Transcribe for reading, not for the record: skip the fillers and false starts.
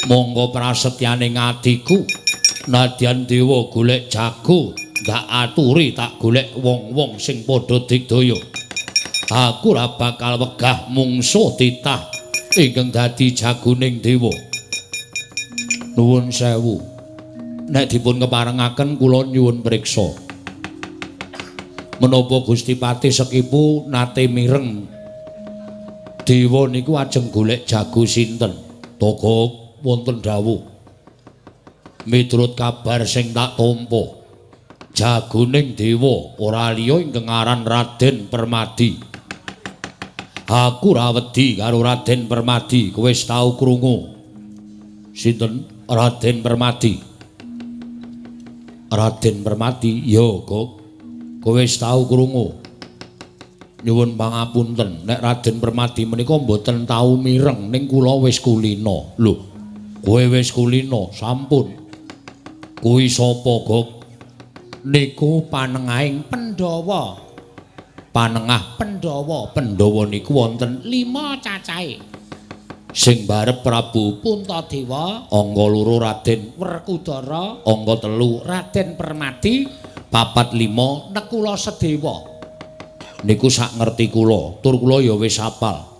Monggo prasetyane ngatiku. Nadyan dewa golek jago, ndak aturi tak golek wong-wong sing padha digdaya. Aku ora bakal wegah mungsuh titah ingkang dadi jagoning dewa. Nuwun sewu. Nek dipun keparengaken kula nyuwun priksa. Menapa Gusti Patih Sekipu nate mireng dewa niku ajeng golek jago sinten? Togok wonten dawuh. Miturut kabar sing tak tampa, jagoning dewa ora liya ingkang aran Raden Permadi. Aku ora wedi karo Raden Permadi, kowe wis tau krungu. Sinten? Raden Permadi. Raden Permadi? Ya, Gok. Kowe wis tau krungu. Nyuwun pangapunten, nek Raden Permadi menika mboten tau mireng ning kula wis kulina. Lho, kowe wis kulina? Sampun. Kuwi sapa, Gok? Niku panengahing Pandhawa. Panengah Pandhawa. Pandhawa niku wonten 5 cacahe. Sing barep Prabu Puntadewa, angka 2 Raden Werkudara, angka 3 Raden Permadi, 4 5 Nekula Sedewa. Niku sak ngerti kula, tur kula ya wis apal.